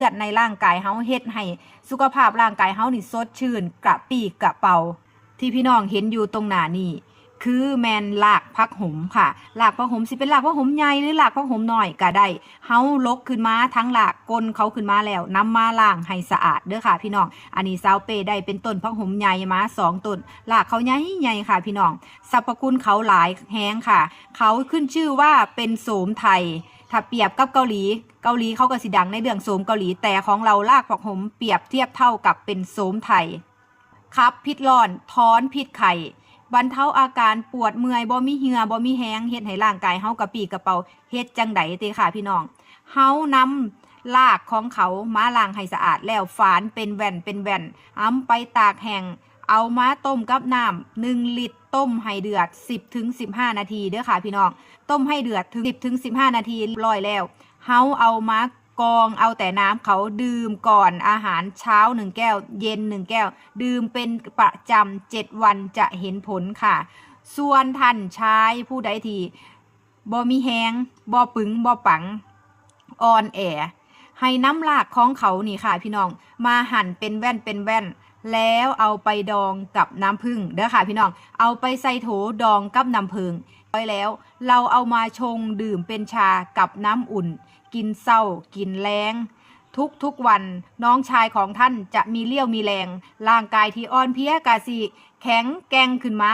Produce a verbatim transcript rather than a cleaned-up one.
อดในร่างกายเฮา เฮ็ดให้สุขภาพร่างกายเฮานี่สดชื่นกระปรี้กระเป๋า ที่พี่น้องเห็นอยู่ตรงหน้านี่ คือแม่นรากผักหมค่ะ รากผักหมสิเป็นรากผักหมใหญ่หรือรากผักหมน้อยก็ได้ เฮาลกขึ้นมาทั้งราก ก้นเขาขึ้นมาแล้ว นำมาล้างให้สะอาดเด้อค่ะพี่น้อง อันนี้สาวเป้ได้เป็นต้นผักหมใหญ่มาสองต้น รากเขาใหญ่ใหญ่ค่ะพี่น้อง สรรพคุณเขาหลายแฮงค่ะ เขาขึ้นชื่อว่าเป็นโสมไทย ถ้าเปรียบกับเกาหลี เกาหลีเขาก็สิดังในเรื่องโสมเกาหลี แต่ของเรารากผักหมเปรียบเทียบเท่ากับเป็นโสมไทย ขับพิษร้อน ถอนพิษไข้ บรรเทาอาการปวดเมื่อย บ่มีเหื่อ บ่มีแฮง เฮ็ดให้ร่างกายเฮากระปรี้กระเป๋า เฮ็ดจั่งใดติค่ะพี่น้อง เฮานำรากของเขามาล้างให้สะอาดแล้วฝานเป็นแว่นเป็นแว่น เอาไปตากแห้ง เอามาต้มกับน้ำ หนึ่งลิตร ต้มให้เดือด สิบถึงสิบห้านาทีเด้อค่ะพี่น้อง ต้มให้เดือดถึง สิบถึงสิบห้านาทีเรียบร้อยแล้ว เฮาเอามากรองเอาแต่น้ำเขา ดื่มก่อนอาหารเช้าหนึ่งแก้ว เย็นหนึ่งแก้ว ดื่มเป็นประจำเจ็ดวันจะเห็นผลค่ะ ส่วนท่านชายผู้ใดที่บ่มีแฮง บ่ปึง บ่ปัง อ่อนแอ ให้นำรากของเขานี่ค่ะพี่น้อง มาหั่นเป็นแว่นเป็นแว่น แล้วเอาไปดองกับน้ำผึ้งเด้อค่ะพี่น้อง เอาไปใส่โถดองกับน้ำผึ้ง ไปแล้ว เราเอามาชงดื่มเป็นชากับน้ำอุ่น กินเช้ากินแลง ทุกๆวัน น้องชายของท่านจะมีเรี่ยวมีแรง ร่างกายที่อ่อนเพลียกะสิแข็งแกร่งขึ้นมา